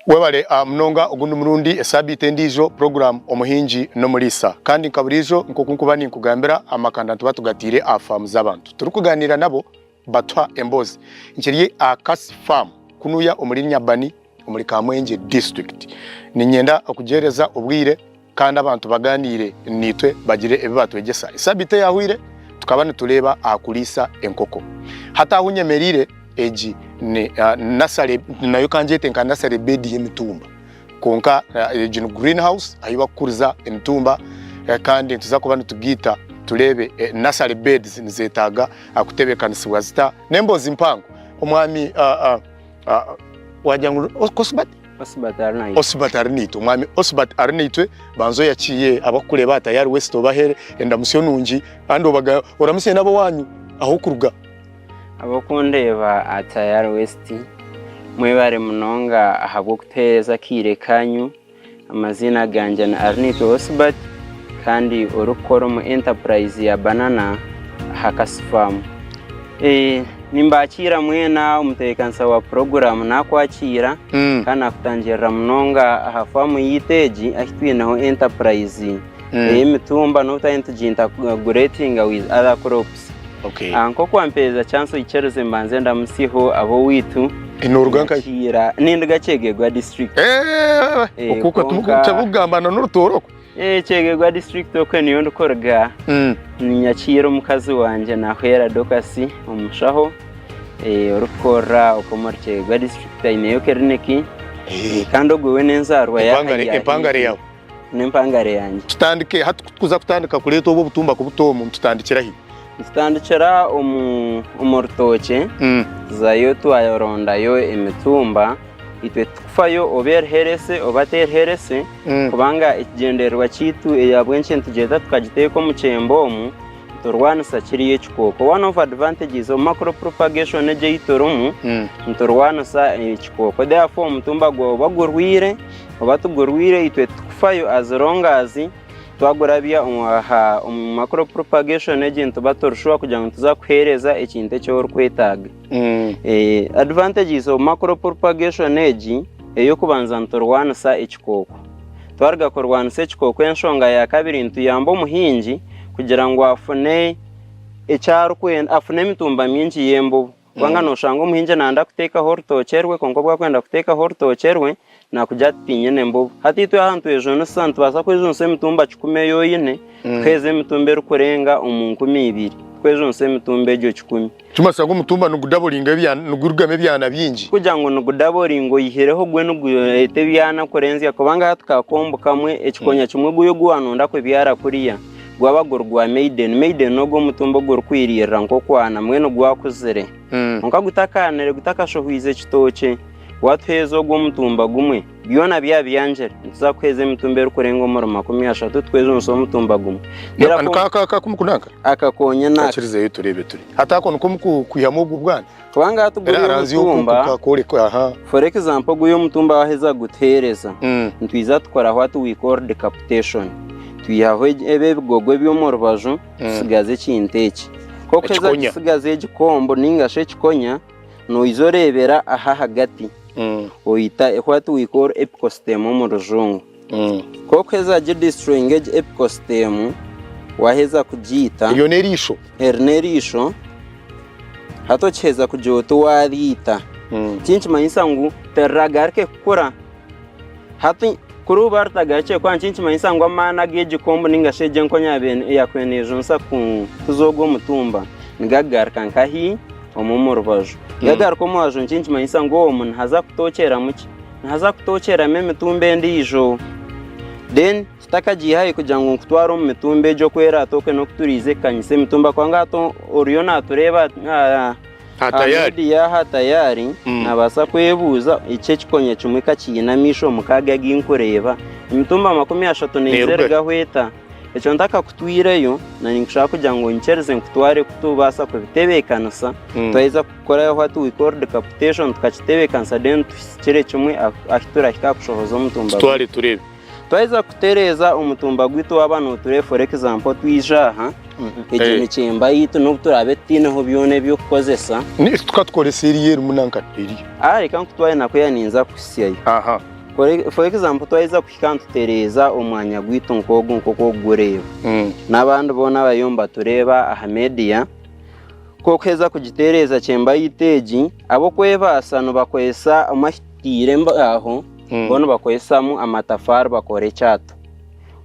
Webale munonga ogundi murundi esabiiti endiijo puroguramu Omuhingi n'Omuriisa. Kandi nka buriijo nk'oku nkuba ninkugambira amakanda nituba tugataire aha faamu z'abantu turikuganiira nabo batuha emboozi. Nkiri aha Kasi Farm kunuya omuri Nyabani omuri Kamwengye district. Niinyenda okugyereza obwire kandi abantu baganiire naitwe bagire ebi batwegyesa. Esabiiti eyahweire tukaba nitureeba aha kuriisa enkoko. Hati ahu nyemereire egi ni nursery nayo ka ngyete nka nursery bed y'emitumba kwonka egi ni green house ahu barikukuriza emitumba kandi nituza kuba nitugiita tureebe nursery beds nizetaaga kutebeekanisibwa zita n'emboozi mpango. Omwami wagira ngu Osbert? Osbert Arinaitwe. Osbert Arinaitwe, Omwami Osbert Arinaitwe banza oyakiire abarikukureeba aha Tayari West obahe endamutsyo nungi kandi oramutsye n'ab'owaanyu ah'okuruga. Ab'okundeeba aha Tayari West mwebare munonga ahabw'okutuheereza akaire kanyu. Amaziina gangye ni Arinaitwe Osbert kandi orikukora omu enterprise ya banana aha Kasi Farm. Nimbakiira mwena omutebeekanisa wa puroguraamu naakwakiira kandi naakutangirira munonga aha faamu yaitu egi ahu twineho enterprise ey'emitumba n'obu twaba nitugiintagureetinga with other crops. Nk'oku wampeereza chance oikirize mbanze ndamutsyeho ab'owaitu. Nooruga nkahi? Ninduga Kyegegwa district. Okwo tibukugamba n'orutooro okwo? Kyegegwa district okwe niyo ndikuruga. Ninyakiira omukazi wangye Nahwera Dorcas omushaho orikukorera okwo omuri Kyegegwa district aineyo kiriniki kandi ogwe we n'enzaarwa yaahariya. Empangare yaawe? N'empangare yangye. Tutandike hati kutukuza kutandika kureeta obwo obutumba kubuta omu nitutandikira hi? Nitutandikira omu rutookye tuzayo twarondayo emitumba. Itwe titukufayo oba eri herese oba teri herese kubanga ekigyendererwa kyaitu ahabw'enki nitugyeta tukagiteeka omu kyemba omu, niturwanisa kiriya ekikooko. One of advantages omu macro propagation egi ei turimu, niturwanisa ekikooko therefore omutumba gwawe oba gurwaire oba tigurwaire itwe titukufayo as long as Twagurabya aha omu macro propagation egi nituba turi sure kugira ngu nituza kukuheereza ekintu eki orikwetaaga. Advantages of macro propagation egi, ey'okubanza niturwanisa ekikooko. Twaruga kurwanisa ekikooko enshonga ya kabiri nituyamba omuhingi kugira ngu afune eki arikwenda, afune emitumba mingi y'embubo. Kubanga noshanga omuhingi nayenda kuteekaho orutookye rwe kwonka obu arikwenda kuteekaho orutookye rwe nakugira ati tinyine mbubo. Hati itwe aha nitwejunisa nitubaasa kwejunisa emitumba kikumi ei oine tukuheereza emitumba erikurenga omu 2000 tukwejunisa emitumba egyo kikumi. Kimanyisa ngu omutumba nigudaboringa ebyana nigurugamu ebyana bingi. Kugira ngu nigudaboringa oyihireho gwe nigureeta ebyana kurenzya kubanga hati kakombo kamwe ekikonya kimwe guriya ogu wanonda kubyara kuriya Gwaba guri gwa maiden, maiden n'ogwo omutumba ogurikwiririra nk'okwana mbwenu gwakuzire. Kwonka gutakaanire gutakashohwize kitookye, waatuheereza ogwo omutumba gumwe, byona byaba byangire, nituza kukuheereza emitumba erikurenga omuri 30 tukwejunisa omutumba gumwe. Therefore, Niko aka aka kumukunanka? aka konyine aka. Kakirizeyo tureebe turi. Hati ako niko mukwihamu ogwo bwana? Kubanga hati Era guriya aranzya oku omutumba, kukakoreka aha. for example guriya omutumba waheza kugutuheereza, nitwiza tukora what we call decapitation. Twihaho ebi ebigogo eby'omu rubaju tutsigaza ekintu eki. Ku orikuheza Ekikonya. kutsigaza egi kombo ninga shi ekikonya, noija oreebera aha ahagati, oita what we call epicostem omu rujungu. Ku orikuheza kugidestroyinga egi epicostem, waheza kugiita. Eryo n'eriisho. Eri n'eriisho, hati okiheza kugira oti wariita, eki nikimanyisa ngu tiriragaruke kukura. Hati kuri obu ritagarukiire kukura nikyo nikimanyisa ngu amaani ag'egi kombo ninga shi egi enkonya yaakubaire neejunisa kukuza ogwo omutumba nigagaruka nkahi? Omu omu rubaju. Gagaruka omu rubaju nikyo nikimanyisa ngu omu nihaza kutookyeramu ki? Nihaza kutookyeramu emitumba endiijo. Then tutakagiihayo kugira ngu nkutware omu mitumba egyo oku eraatooke n'oku turiize kukanyisa emitumba kubanga hati oriyo naatureeba Aha aha tayari. media aha tayari naabaasa kwebuuza eki ekikonya kimwe ka kiine amaisho mukaaga agu nkureeba emitumba 30 neija Neeruga hi? erugaho eta? Ekyo ntakakutwireyo ninkushaba kugira ngu onyikirize nkutware kutubaasa kubitebeekanisa twaheza kukora what we call decapitation tukakitebeekanisa then tuhisikire kimwe ahu turahika aha kushohoza omutumba gwaitu. Tutware tureebe. Twaheza kutereeza omutumba gwaitu waaba nootureeba for example twija aha, egi mikyemba yaitu n'obu turaabe tutaineho byona eby'okukozesa. Tukatukoresa eriya erimu nanka eriya. Reka nkutware nakuya ninza kukuhitsyayo. Aha. For example twaheza kuhika nitutereeza omwanya gwaitu nk'ogu nk'oku orikugureeba n'abandi boona abariyo nibatureeba aha media, ku orikuheza kugitereeza chamber yaitu egi, ab'okwebaasa nibakozesa omwe ahitiire embaaho bo nibakozesamu amatafaari bakora ekyato.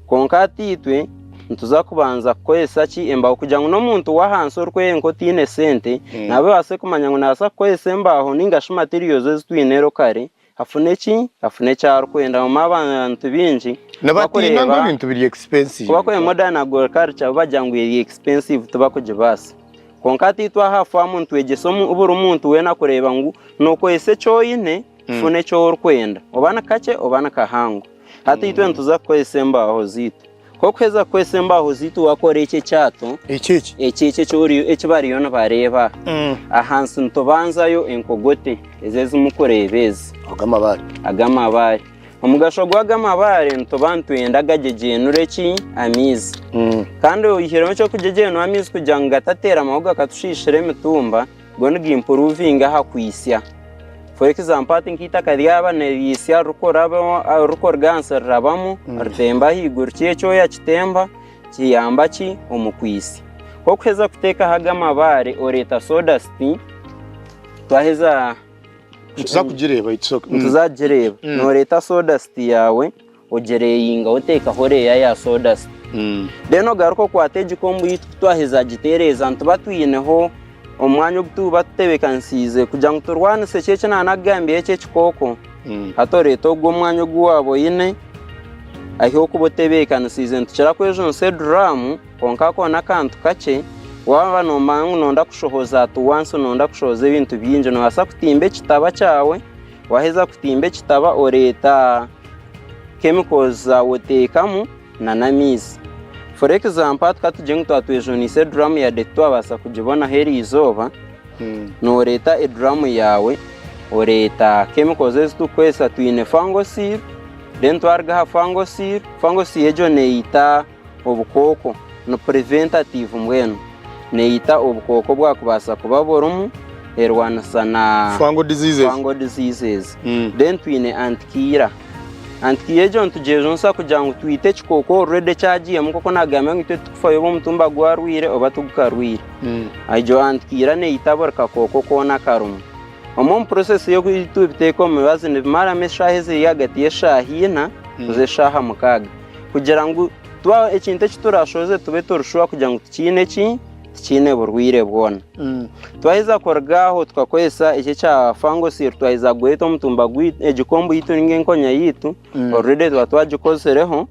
Kwonka hati itwe nituza kubanza kukozesa ki embaaho kugira ngu n'omuntu w'ahansi orikwerenka otaine sente nawe abaase kumanya ngu naabaasa kukozesa embaaho ninga shi materials ezi twine locally afune ki? Afune eki arikwenda. Obumwe abantu baingi Nibatiina ngu ebintu biri expensive. Ku barikureeba modern agriculture bo bagira ngu eri expensive tibakugibaasa. Kwonka hati itwe aha faamu nitwegyesa buri muntu weena kureeba ngu nookozesa eki oine kufuna eki orikwenda oba ni kakye oba ni kahango. Hati itwe nituza kukozesa embaaho zaitu. Ku orikuheza kukozesa embaaho zaitu waakora eki ekyato, Eki eki. eki eki eki oriyo eki bariyo nibareeba aha. Ahansi nitubanzayo enkogote ezi ezi murikureeba ezi. Ago amabaare. Ago amabaare. Omugasho gw'ago amabaare nituba nitwenda gagyegyenure ki? Amaizi. Kandi oihireho eky'okugyegyenura amaizi kugira ngu gatateera amahu gakatushiishira emitumba, go niga-impuruvinga aha kwitsya. For example hati nk'eitaka ryaba niriitsya ririkuruga ahansi rirabamu ritemba ahaiguru kiriya ekyoya kitemba kiyamba ki omu kwitsya. Ku orikuheza kuteekaho ago amabaare oreeta sawdust twaheza Nituza kugireeba it's okay. Nituza kugireeba. Nooreeta sawdust yaawe ogireyingaho oteekaho layer ya sawdust. Then ogaruke okwate egi kombu yaitu ku twaheza kugitereeza nituba twineho omwanya ogu turikuba tutebeekanisiize kugira ngu turwanise eki eki naanakugambire eki ekikooko. Hati oreete ogwo omwanya ogu waaba oine ahi orikuba otebeekanisiize. Nitukira kwejunisa eduraamu kwonka ako n'akantu kakye. Waaba noomanya ngu nooyenda kushohoza at once nooyenda kushohoza ebintu bingi noobaasa kutimba ekitaba kyawe, waaheza kutimba ekitaba oreeta chemicals zaawe oteekamu nana amaizi. For example hati katugire ngu twaba twejuniise eduraamu yade titwabaasa kugibonaho eriizooba, nooreeta eduraamu yaawe, oreeta chemicals ezi turikukozesa twine fungosil, then twaruga aha fungosil, fungosil egyo neeyita obukooko, ni preventative mbwenu, neeyita obukooko obwakubaasa kuba burimu, erwanisa na Fungal diseases. fungal diseases. Then twine anti-killer. Anti-killer egyo nitugyejunisa kugira ngu twite ekikooko already ekyagiiremu nk'oku naagambire ngu itwe titukufayo oba omutumba gwarwaire oba tigukarwaire. Egyo anti-killer neeyita buri kakooko koona akarimu. Omwe omu process y'okubiteeka omu mibazi nibimaramu eshaaha eziri ahagati y'eshaaha ina kuza eshaaha mukaaga kugira ngu twa ekintu eki turashohoze tube turi sure kugira ngu tikiine ki tikiine burwaire bwona. Twaheza kuruga aho tukakozesa eki ekya fungosil twaheza kugureeta omutumba gwaitu egikombu yaitu ninga enkonya yaitu already tuba twagikozireho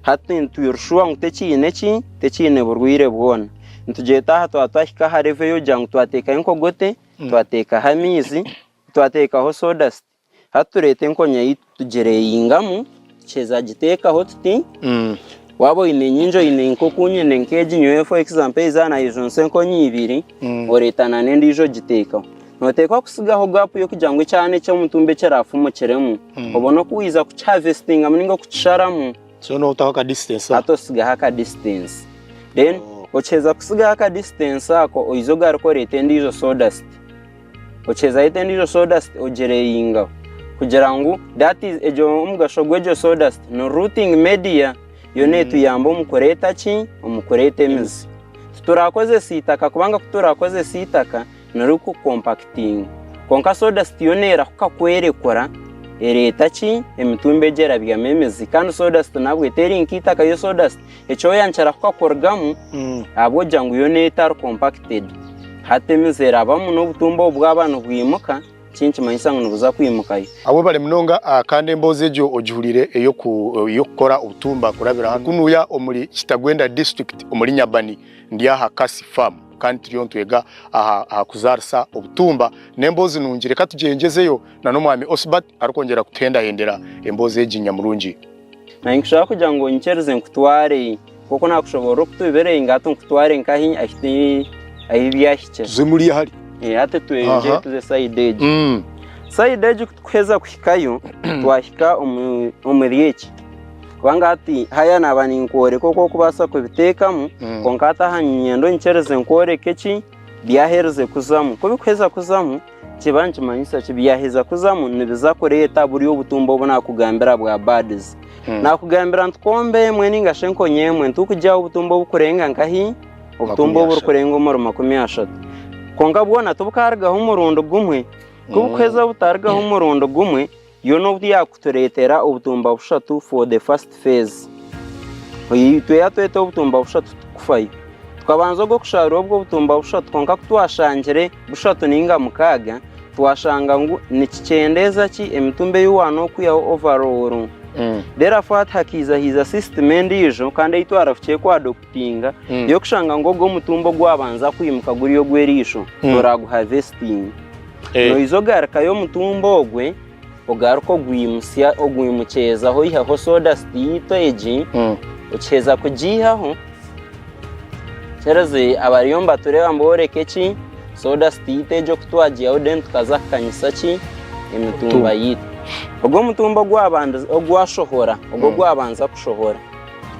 hati nituri sure ngu tekiine ki tekiine burwaire bwona. Nitugyeta aha twaba twahika aha level ey'okugira ngu twateekaho enkogote twateekaho amaizi, twateekaho sawdust, hati tureeta enkonya yaitu tugireyingamu, tukiheza kugiteekaho tuti, waaba oine nyingi oine nk'oku nyine nk'egi nyowe for example ezi aha nayejunisa enkonya ibiri, oreeta nana endiijo ogiteekaho. Nooteekwa kutsigaho gap y'okugira ngu ekyana eky'omutumba ekirafumukiremu, obone oku waija kukihavesitingamu ninga okukisharamu. So notaho aka distance Hati osigaho aka distance. Then okiheza kusigaho aka distance ako oize ogaruke oreete endiijo sawdust. Okiheza reeta endiijo sawdust ogireyingaho kugira ngu that is egyo omugasho gw'egyo sawdust ni rooting media yo netuyamba omu kureeta ki? Omu kureeta emizi. Titurakozesa itaka kubanga ku turakozesa itaka nirikukompakitinga. Kwonka sawdust yo neerahuka kwerekura ereeta ki? Emitumba egyo erabyamu emizi. Kandi sawdust nabwo teri nk'eitaka yo sawdust ekyoya nikirahuka kurugamu ahabw'okugira ngu yo neetari compacted. Hati emizi erabamu n'obutumba obu bwaba nibwimuka, eki nikimanyisa ngu nibuza kwimukayo. Webale munonga kandi emboozi egyo ogihurire ey'okukora obutumba kurabira hanu kunuya omuri Kitagwenda district omuri Nyabani ndi aha Kasi farm kandi turiyo nitwega aha kuzaarisa obutumba n'emboozi nungi reka tugyengyezeyo na n'omwami Osbert arikwongyera kutuhendahendera emboozi egi nyamurungi. Naanye nkushaba kugira ngu onyikirize nkutware nk'oku naakushoboorora oku tubirenga hati nkutware nkahi ahi byahikire. Tuze muri ahari. Hati tweyongyere tuze sayidi egi. Sayidi egi ku tukuheza kuhikayo twahika omuri eki kubanga hati haya naaba ninkworeka oku orikubaasa kubiteekamu kwonka hati aha niinyenda onyikirize nkworeke eki byaherize kuzamu. Ku bikuheza kuzamu. Kiba nikimanyisa ki? Byaheza kuzamu nibiza kureeta buri obutumba obu naakugambira bwa buds. Naakugambira nti komba emwe nainga shi enkonyi emwe nitukugihaho obutumba oburikurenga nkahi? Obutumba oburikurenga omuri 30. Kwonka bwona tibukarugaho omurundi gumwe. Ku bukuheza butarugaho omurundi gumwe, Yoona obu yaakutureetera obutumba bushatu for the first phase. Itwe yaatweta obutumba bushatu tukufayo. Tukabanza ogw'okusharura obwo obutumba bushatu kwonka ku twashangire bushatu nainga mukaaga, twashanga ngu nikikyendeeza ki emitumba ei waanokwihaho overall. Therefore hati hakaija haija system endiijo kandi ei twarahukire ku adoptinga y'okushanga ngu ogwo omutumba ogwabanza kwimuka guri ogw'eriisho toraaguharvestinga. Noija ogarukayo omutumba ogwe ogaruke ogwimutsya ogwimukyezaho oiheho sawdust yaitu egi okiheza kugiihaho kyereze abariyo nibatureeba mboreke eki sawdust yaitu egi oku twagiihaho then tukaza kukanyisa ki emitumba yaitu. Ogwo omutumba ogwabandize ogwashohora ogwo ogwabanza kushohora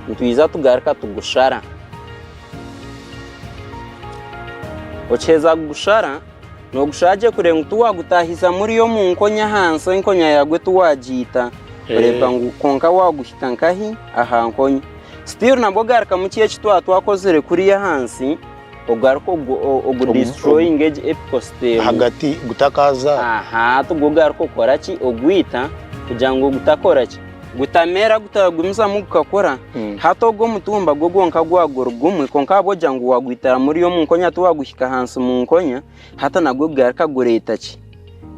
nitwija tugaruka tugushara okiheza kugushara Noogushara gye kureba ngu tiwaagutaahiza muri omu nkonya ahansi enkonya yaagwo tiwaagiita oreeba ngu kwonka waaguhika nkahi aha nkonya. Still nabwo ogarukamu ki eki twaba twakozire kuriya ahansi ogaruke ogudestroyinge egi ecosystem. Ahagati gutakaazaara. Aha tigwo ogaruka okora ki ogwita kugira ngu gutakora ki gutamera gutagumizamu gukakura. Hati ogwo omutumba gwo gwonka gwaba guri gumwe, kwonka ahabw'okugira ngu waagwitira muri omu nkonya tiwaaguhika ahansi mu nkonya, hati nagwo gugaruka gureeta ki?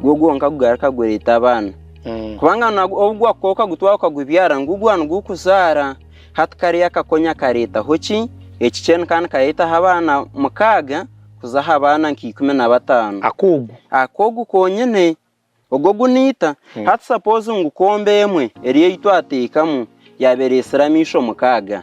Gwo gwonka gugaruka gureeta abaana. Kubanga nagwo obu gwakukoka gutwara okagubyara ngu gwaba nigukuzaara. Hati kariya akakonya kareetaho ki? Ekikyeni kandi nikareetaho abaana mukaaga kuza aha baana nka 15. Ak'ogu? Ak'ogu konyine. Ogwo ogu naita. Hati suppose ngu komba emwe eri ei twateekamu yaaba ereetsire amaisho mukaaga.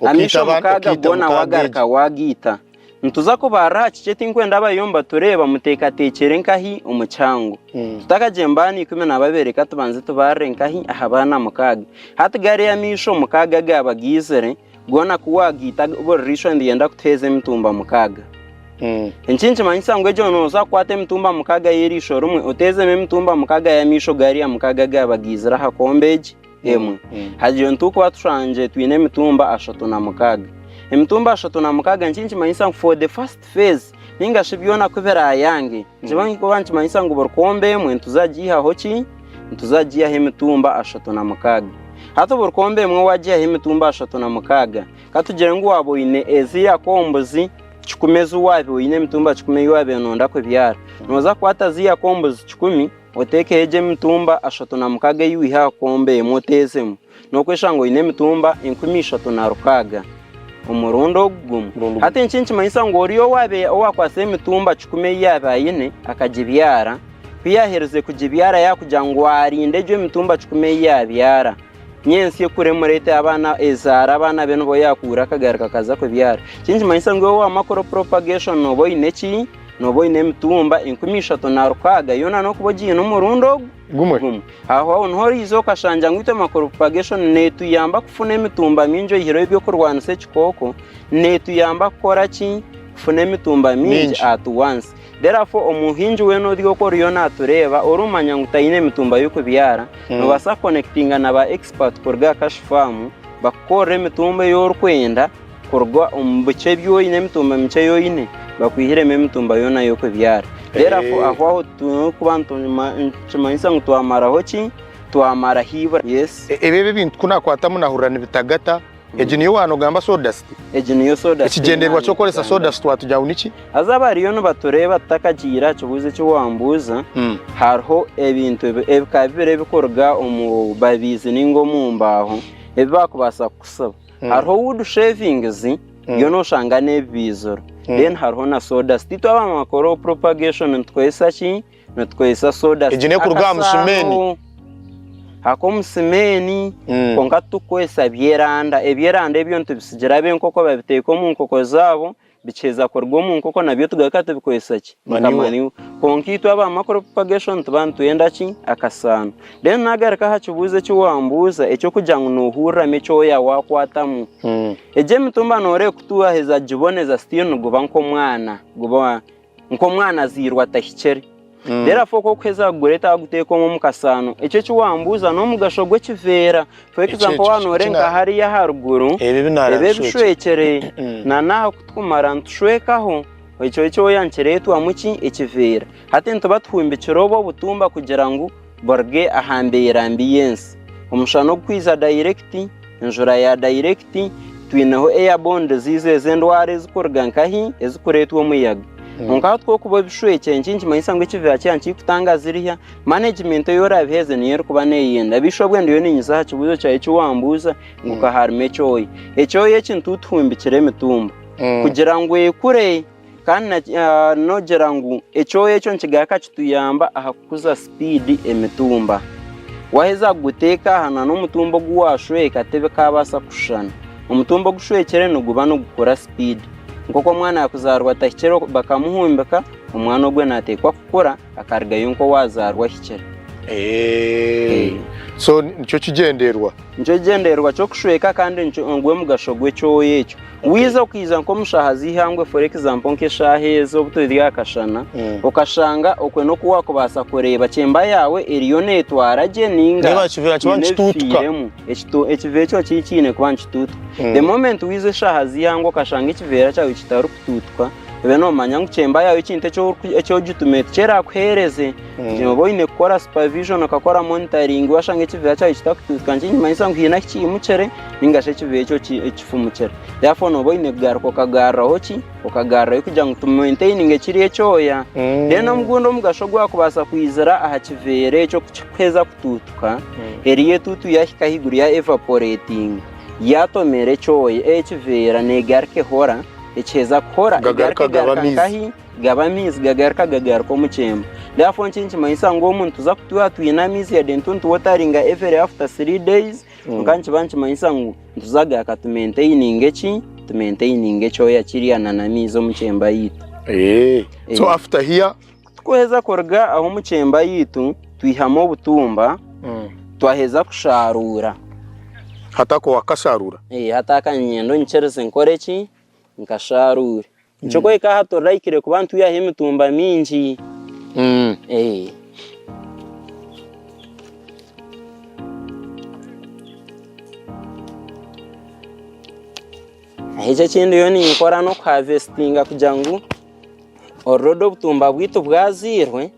Amaisho mukaaga goona wagaruka wagaita. Nituza kubarira aha kikye tinkwenda abariyo nibatureeba muteekateekyere nkahi omu kihango. Tutakagiire mu baana 12 reka tubanze tubarire nkahi aha baana mukaaga. Hati gariya amaisho mukaaga agaaba gaizire, goona ku wagaita buri riisho niryenda kutuheeza emitumba mukaaga. Eki nikimanyisa ngu egyo nooza kukwata emitumba mukaaga y'eriisho rimwe oteezemu emitumba mukaaga y'amaisho gariya mukaaga agaaba gaizire aha komba egi emwe. Hagire nitukuba tushangire twine emitumba 36. Emitumba 36 eki nikimanyisa ngu for the first phase ninga shi byona ku biraayange nikiba nikimanyisa ngu buri komba emwe nituza kugiihaho ki? Nituza kugiihaho emitumba 36. Hati buri komba emwe waagiihaho emitumba 36, ka tugire ngu waaba oine eziriya kombuzi kikumi ezi waabaire oine emitumba kikumi ei waabaire nooyenda kubyara, nooza kukwata ziriya kombuzi kikumi oteekeho egyo emitumba 36 ei waiha aha komba emwe oteezemu, nookweshanga oine emitumba 3600 omurundi ogu gumwe. Hati eki nikimanyisa ngu oriya owaabaire owaakwatsire emitumba kikumi ei yaabaire aine akagibyara, ku yaaherize kugibyara yaakugira ngu arinde egyo emitumba kikumi ei yaabyara, nyentsya ekure emureete abaana ezaare abaana be nibo yaakuura akagaruka akaza kubyara. Eki nikimanyisa ngu iwe waamara kukora propagation nooba oine ki? Nooba oine emitumba 3600 yoona n'okuba ogiine omurundi ogu Gumwe. gumwe. Aho aho niho oriiza okashangya ngu itwe macropropagation neetuyamba kufuna emitumba mingi oihireho eby'okurwanisa ekikooko, neetuyamba kukora ki? Kufuna emitumba mingi Mingi. at once. Therefore omuhingi weena ori okwo oriyo naatureeba orimanya ngu taine mitumba y'okubyara, noobaasa kukonekitinga na ba expert kuruga aha Cash Farm bakukorere emitumba ei orikwenda kuruga omu bikye ebi oine, emitumba mikye ei oine bakwihiremu emitumba yoona y'okubyara. Therefore aho aho twine kuba nikimanyisa ngu twamaraho ki? Twamaraho ibura. Yes. Ebi ebintu ku naakwatamu naahurira nibitagata. Egi niyo waanogamba sawdust? Egi niyo sawdust. Ekigyendererwa ky'okukoresa sawdust waatugira ngu niki? Haza abariyo nibatureeba tutakagiire aha kibuuzo eki wambuuza, hariho ebintu ebika bibiri ebirikuruga omu babiizi nainga omu mbaaho ebi baakubaasa kukusiba. Hariho wood shavings, yo nooshanga n'ebibaiziro. Then hariho na sawdust. Itwe abamacro propagation nitukozesa ki? Nitukozesa sawdust. Egi n'erikuruga aha musimeeni. Ak'omusimeeni kwonka titukukozesa byeranda. Ebyeranda ebyo nitubisigira ab'enkoko babiteeka omu nkoko zaabo, bikiheza kuruga omu nkoko nabyo tugaruka tubikozesa ki? Nka manure. Kwonka itwe aba macro propagation nituba nitwenda ki? Akasaano. Then nagaruka aha kibuuzo eki wambuuza eky'okugira ngu noohuriramu ekyoya waakwatamu. Egyo emitumba nooreeba ku twaheza kugiboneza still niguba nk'omwana, guba nk'omwana azairwe atahikire. Therefore ku orikuheza kugureeta waguteeka omu kasaano, ekyo eki wambuuza n'omugasho gw'ekiveera. For example waaba nooreeba nka hariya aharuguru, ebi ebishwekire na n'aha ku turikumara nitushwekaho, ekyo ekyoya nikireetwamu ki? Ekiveera. Hati nituba tuhumbikire obwo obutumba kugira ngu buruge aha mbeera mbi y'ensi. Omushana ogurikwija dayirekiti, enjura ya dayirekiti, twineho airborne diseases endwara ezikuruga nkahi? Ezikureetwa omuyaga. Kwonka hati ku orikuba obishwekire nikyo nikimanyisa ngu ekiveera kyaba nikikutanga ziriya, management ei orabiheeze niyo erikuba neeyenda. Beitu obwe ndiyo niinyiza aha kibuuzo kyawe eki wambuuza ngu ka harimu ekyoya. Ekyoya eki nitutuhumbikira emitumba kugira ngu ekure. Kandi noogira ngu ekyoya ekyo nikigaruka kituyamba aha kukuza sipiidi emitumba. Waaheza kuguteeka aha na n'omutumba ogu waashweka tibikaabaasa kushushana. Omutumba ogushwekire niguba nigukura sipiidi. Nk'oku omwana yaakuzaarwa atahikire bakamuhumbika, omwana ogwo naateekwa kukura akarugayo nk'owaazaarwa ahikire. So nikyo kigyendererwa? Nikyo kigyendererwa ky'okushweka kandi nigwo mugasho gw'ekyoya ekyo. Waiza okaija nk'omu shaaha z'eihangwe for example nk'eshaaha ezi obu turi aha kashana, okashanga okwe n'oku waakubaasa kureeba kyemba yaawe eriyo neetwara gye nainga Reeba ekiveera kiba haine nikituutuka. ebifiiremu. Ekiveera ekyo kiba kiine kuba nikituutuka. The moment waiza eshaaha z'eihangwe okashanga ekiveera kyawe kitarikutuutuka, obe noomanya ngu kyemba yaawe ekintu eki ogitumire tikirakuheereze. Oba oine kukora supervision okakora monitoring washanga ekiveera kyawe kitakutuutuka nikimanyisa ngu haine ahu kiimukire ninga shi ekiveera ekyo kifumukire. Therefore nooba oine kugaruka okagaruraho ki? Okagarurayo kugira ngu tu maintaininge kiriya ekyoya. Then ogundi omugasho ogwakubaasa kwizira aha kiveera ekyo kukiheza kutuutuka, eriyo etuutu yahika ahaiguru ya evaporatinga, yatomera ekyoya ekiveera negaruka ehora, ekiheza kuhora Gagaruka egaruka gaba egaruka amaizi. nkahi? Gaba amaizi gagaruka gagaruka omu kyemba. Therefore nikyo nikimanyisa ngu omu nituza kutuura twine amaizi yade nituwateringa every after 3 days kwonka nikiba nikimanyisa ngu nituza kugaruka tu maintaininge ki? Tu maintaininge ekyoya kiriya na n'amaizi omu kyemba yaitu. So after here. Tukuheza kuruga aho omu kyemba yaitu twihamu obutumba twaheza kusharuura. Hati ako wakasharuura? Hati aka niinyenda onyikirize nkore ki? Nkasharuure. Nikyo kworeka aha turahikire kuba nitwihaho emitumba mingi. Ekyo eki ndiyo ninkora n'okuhavesitinga kugira ngu already obutumba bwaitu bwaziirwe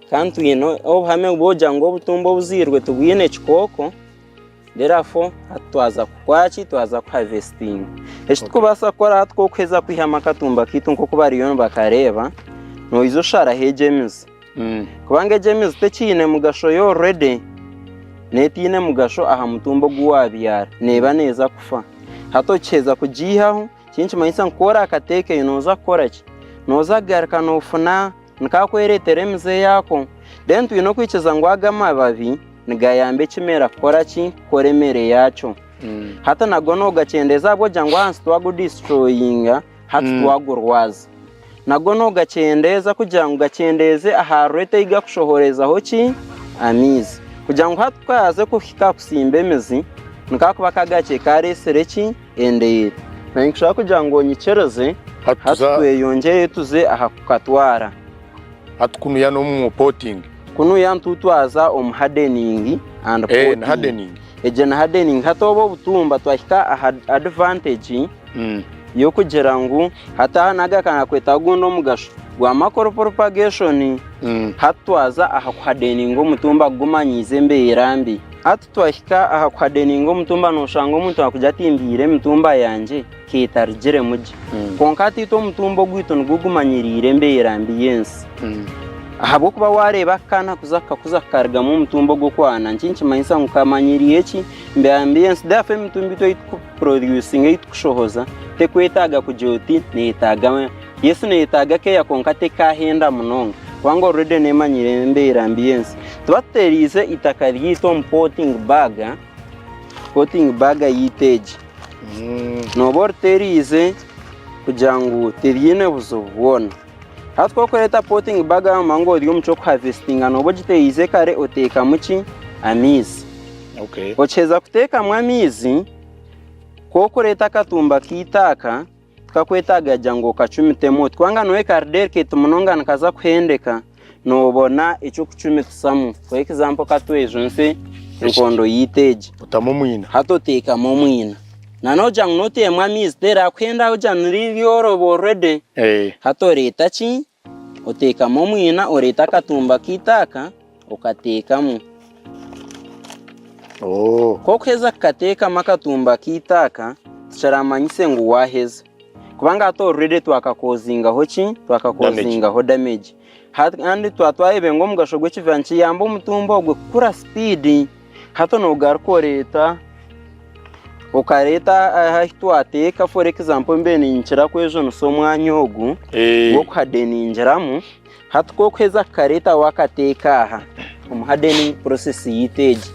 kandi twine obuhame bw'okugira ngu obutumba obuziirwe tibwine kikooko. Therefore hati twaza kukora ki? Twaza kuhavesitinga. Eki turikubaasa kukora hati ku orikuheza kwihamu akatumba kaitu nk'oku bariyo nibakareeba, noija osharaho egyo emizi. Kubanga egyo emizi tekiine mugasho yo already, neetaine mugasho aha mutumba ogu waabyara, neeba neeza kufa. Hati okiheza kugiihaho, eki nikimanyisa ngu ku oraakateekeyo nooza kukora ki? Nooza kugaruka noofuna Nikakweretera emize yaako. Then twine okwikiriza ngu ago amababi nigayamba ekimera kukora ki? Kukora emere yaakyo. Hati nago nogakyendeza ahabw'okugira ngu ahansi twagudistroyinga hati twagurwaza. Nago nogakyendeza kugira ngu gakyendeze aha rate ei gakushohorezaho ki? Amaizi. Kugira ngu hati kukaze kuhika aha kusimba emizi, nikakuba kagakye karesire ki? Endeere. Naanye nkushaba kugira ngu onyikirize hati tweyongyereyo tuze aha kukatwara. Hati kunuya n'omu potting. Kunuya nitutwaza omu hardening and potting. Ni hardening. Egyo ni hardening. Hati obu obutumba twahika aha advantage y'okugira ngu hati aha naga kanakweta ogundi omugasho gwa macro propagation. Hati twaza aha kuhadeninga omutumba gumanyiize embeera mbi. Hati twahika aha kuhadeninga omutumba noshanga omuntu nakugira ati mbiire emitumba yangye ketarugiremu gye. Kwonka hati itwe omutumba ogwaitu nigwo gumanyiriire embeera mbi y'ensi. Ahabw'okuba wareeba aka kaana kuza kukakuza kakarugamu omutumba ogw'okwana nikyo nikimanyisa ngu kamanyiriire ki? Embeera mbi y'ensi. Therefore emitumba itwe ei tukuproducinga ei tukushohoza tekwetaaga kugira oti neyetaaga Yes neyetaaga care kwonka tekahenda munonga kubanga already nemanyire embeera mbi y'ensi. Tuba tuteriize eitaka ryaitu omu potting bag, potting bag yaitu egi. Nooba oriteriize kugira ngu tiryine buzibu bwona. Hati ku orikureeta potting bag wamanya ngu ori omu ky'okuhavesitinga nooba ogiteriize kare oteekamu ki? Amaizi. Okiheza kuteekamu amaizi, ku orikureeta akatumba kaitu aka, Tikakwetaaga kugira ngu okacumitemu oti kubanga noowe kari delicate munonga nikaza kuhendeka. Noobona eky'okucumitisamu. For example ka twejunse enkondo yaitu egi. Otamu omwina. Hati oteekamu omwina. Na noogira ngu nooteemu amaizi terakuhenda ogira ngu niryoroba already. Hati oreeta ki? Oteekamu omwina, oreeta akatumba kaitu aka okateekamu. Ku orikuheza kukateekamu akatumba kaitu aka, tikiramanyise ngu waaheza. Kubanga hati already twakakozingaho ki? Twakakozingaho damage. Kandi twaba twareeba ngu omugasho gw'ekiveera nikiyamba omutumba ogwo kukura sipiidi. Hati nogaruka oreeta okareeta ahu twateeka for example mbe ninkira kwejunisa omwanya ogu gw'okuhadeningiramu, hati ku orikuheza kukareeta wakateeka aha omu hardening process yaitu egi,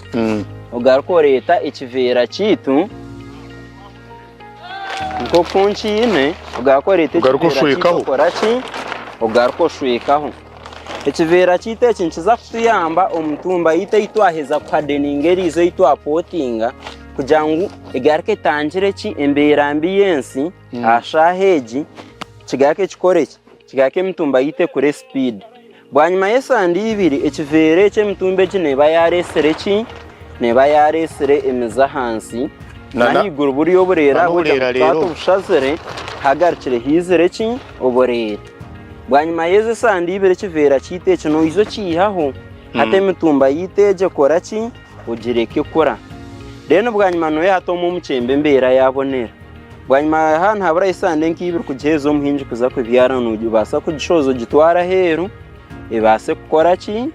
ogaruka oreeta ekiveera kyaitu Nk'oku nkiine, ogaruka oreeta Ogaruka ekiveera kyaitu oshwekaho. okora ki? Ogaruka oshwekaho. Ekiveera kyaitu eki nikiza kutuyamba omutumba yaitu ei twaheza kuhadeninga eriizo ei twapotinga kugira ngu egaruke etangire ki? Embeera mbi y'ensi aha shaaha egi kigaruke kikore ki? Kigaruke emitumba yaitu ekure sipiidi. Bwanyima y'esande ibiri, ekiveera eki emitumba egi neeba yaareetsire ki? Neeba yaareetsire emizi ahansi. N'ahaiguru buriya obureera N'obureera tukaba reero. tubushazire, hagarukire haizire ki? Obureera. Bwanyima y'ezo esande ibiri ekiveera kyaitu eki noija okiihaho, hati emitumba yaitu egi ekora ki? Ogireka ekura. Then bwanyima noija hati omu omukyembe embeera yaabonera. Bwanyima haaba nihaburaho esande nk'ibiri kugiheereza omuhingi kuza kubyara, noobaasa kugishohoza ogitware aheeru ebaase kukora ki?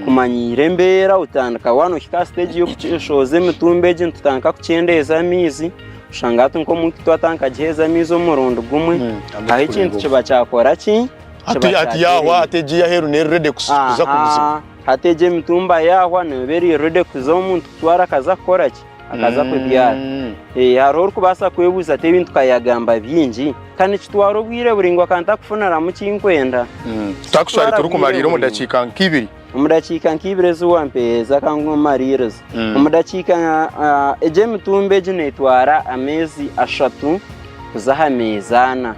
Kumanyiira embeera otandika waaba noohika aha siteegi y'okushohoza emitumba egi nitutandika kukyendeeza amaizi, oshanga hati nk'omuntu twatandika kugiheereza amaizi omurundi gumwe, aho ekintu kiba kyakora ki? Kiba Hati yaahwa hati egi ey'aheeru neeri ready kuza kuguzibwa. Hati egi emitumba yaahwa neeba eri ready kuza omuntu kutwara akaza kukora ki? Akaza kubyara. Hariho orikubaasa kwebuuza ati ebintu ka yaagamba bingi, ka nikitwara obwire buraingwa ka ntakufuniramu ki nkwenda? Tutakushwara turikumariira omu dakiika nk'ibiri. Omu dakiika nk'ibiri ezi wampeereza ka ngu mmariirize. Omu dakiika egi emitumba egi neetwara ameezi ashatu kuza aha meezi ana.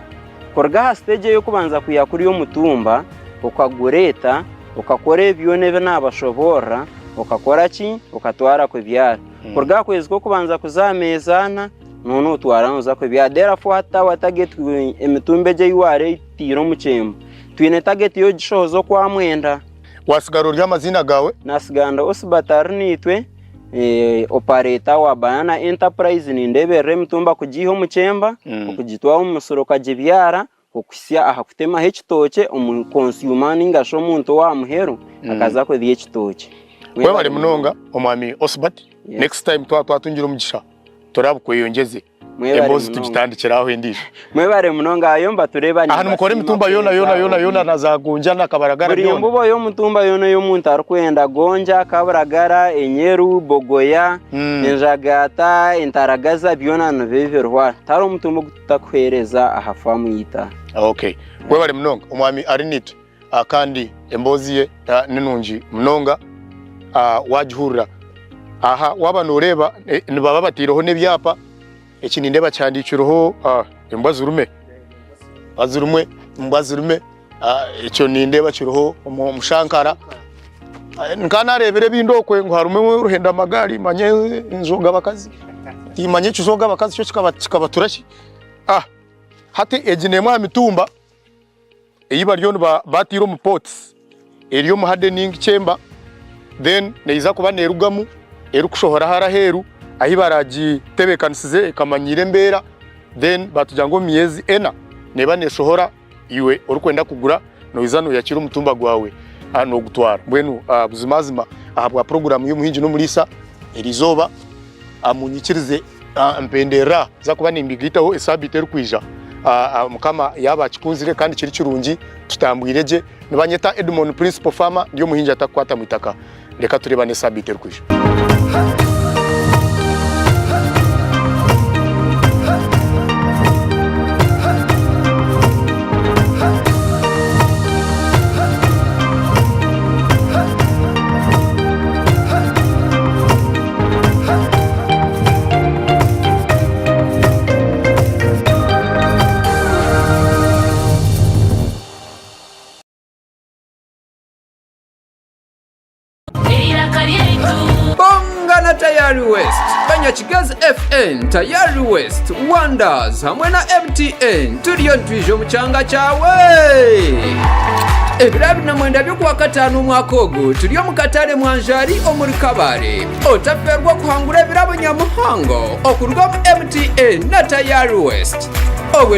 Kuruga aha siteegi ey'okubanza kwiha kuri omutumba, okagureeta, okakora ebi byona ebi naabashoboorora, okakora ki? Okatwara kubyara. Kuruga aha kwezi kw'okubanza kuza aha meezi ana, noona otwara nooza kubyara. Therefore hati our target emitumba egi ei waareetiire omu kyembo, twine target y'okugishohoza okwa mwenda. Waatsigara ori amaziina gaawe? Naatsigara ndi Osbert Arinaitwe, operator wa Banana Enterprise, nindeeberera emitumba kugiiha omu kyemba, okugitwara omu musiri okagibyara, okuhitsya aha kutemaho ekitookye omu consumer ninga shi omuntu owa muheru akaza kurya ekitookye. Webale munonga omwami Osbert, next time twaba twatungire omugisha turabukweyongyeze emboozi tugitandikire aho endiijo. Mwebale munonga ayo mbatureba. Aha nimukora emitumba yoona yoona yoona yoona na za gonja na kabaragara byona? Buri mbubo y'omutumba yoona ei omuntu arikwenda, gonja, kaburagara, enyeru, bogoya, enjagaata, entaragaza byona nibyo biriho aha. Tihariho omutumba ogu Tutakuheereza aha faamu y'eitaaka. Ok webale munonga omwami Arinitwe kandi emboozi ye ninungi munonga wagihurira. Aha waba noreeba nibaba bateireho n'ebyapa eki nindeeba kihandikireho embwa zirume, embwa zirumwe, embwa zirume ekyo nindeeba kiriho omushankara. Nkaba nareebire ebindi okwe ngu harimu ruhendamagaari manya enjooga bakazi. Timanya ekijooga abakazi kyo kikabatura ki? Ah, hati egi n'emwe aha mitumba ei bariyo bataire omu pots eri omu hardening chamber then neija kuba neerugamu erikushohora hare aheeru ahu baragitebeekanisize ekamanyiira embeera then baatugira ngu omu myezi ena neeba neeshohora iwe orikwenda kugura noija nooyakira omutumba gwawe noogutwara. Mbwenu buzimazima ahabwa puroguraamu y'omuhingi n'omuriisa eriizooba munyikirize mpenderere aha nza kuba nimbigaitaho esaabiiti erikwija Mukama yaaba akikunzire kandi kiri kirungi tutambwire gye. Nibanyeta Edmon Principal Farmer ndi omuhingi atakukwata mu itaka. Reka tureebane esaabiiti erikwija. na Tayari West, Banyakigezi FN, Tayari West, Wonders hamwe na MTN turiyo nitwija omu kyanga kyawe! Ebiro 29 by'Okwakataano omwaka ogu turi omu katare Mwanjari omuri Kabale. Otaferwa kuhangura ebirabo nyamuhango okuruga omu MTN na Tayari West. Obwe.